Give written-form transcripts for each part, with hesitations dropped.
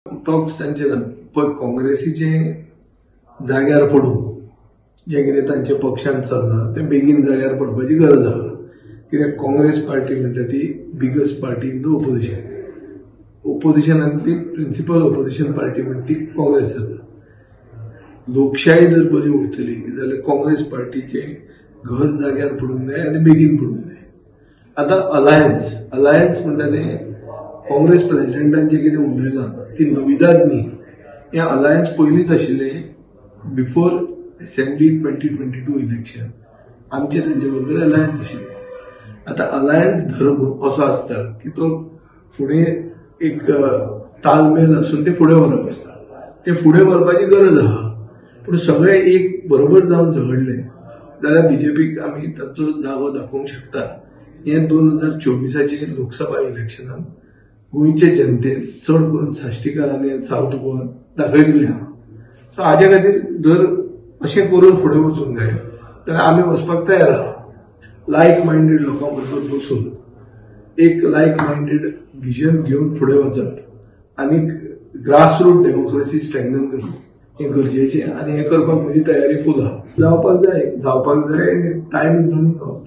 Tox तांचे ना. पळय, काँग्रेसीचें जाग्यार पडूं, जें कितें तांच्या पक्षान चल्लां तें बेगीन जाग्यार पडपाची गरज आसा. कित्याक काँग्रेस पार्टी म्हणटा ती biggest party in the opposition. ओपोजिशनांतली principal opposition party म्हणटा ती काँग्रेस जाता. लोकशाही जर बरी उरतली जाल्यार काँग्रेस पार्टीचें घर जाग्यार पडूंक जाय आनी बेगीन पडूंक जाय. आतां अलायन्स म्हणटा तें काँग्रेस प्रेजिडेंटान जें कितें उलयलां ती नविदाद न्ही. हें अलायन्स पयलींच आशिल्लें, बिफोर असेंब्ली 2022 इलेक्शन आमचें तांचे बरोबर अलायन्स आशिल्लें. आतां अलायन्स धर्म असो आसता की तो फुडें एक तालमेल आसून ते फुडें व्हरप आसता. ते फुडें व्हरपाची गरज आसा, पूण सगळे एक बरोबर जावन झगडले जाल्यार बीजेपीक आमी तांचो जागो दाखोवंक शकता. हें 2024 लोकसभा इलेक्शनान गोंयचे जनतेन, चड करून साश्टीकारांनी, सावथ गोवान दाखयल्लें आहा. सो हाजे खातीर जर अशें करून फुडें वचूंक जाय जाल्यार आमी वचपाक तयार आहा. लायक मायंडेड लोकां बरोबर बसून एक लायक मायंडेड विजन घेवन फुडें वचप आनी ग्रासरूट डेमोक्रेसी स्ट्रेंथन करप हें गरजेचें आनी हें करपाक म्हजी तयारी फूल आहा. जावपाक जाय, जावपाक जाय आनी time is running out.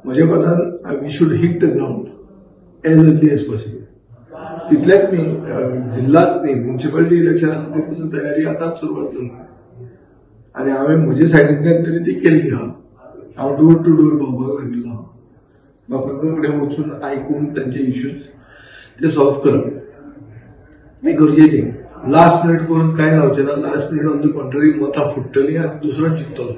म्हज्या मतान we should hit the ground as early as possible. तितलेंच न्ही, जिल्लाच न्ही, म्युनिसिपालिटी इलेक्शना खातीर पसून तयारी आतांच सुरवात जावंक जाय. आनी हांवें म्हजे सायडींतल्यान तरी ती केल्ली आहा. हांव डोर टू डोर भोंवपाक लागिल्लो आहा, लोकां कडेन वचून आयकून तांचे इश्यूज ते सॉल्व करप हें गरजेचें. लास्ट मिनीट करून कांय जावचें ना. Last minute on the contrary मतां फुट्टलीं आनी दुसरोच जिखतलो.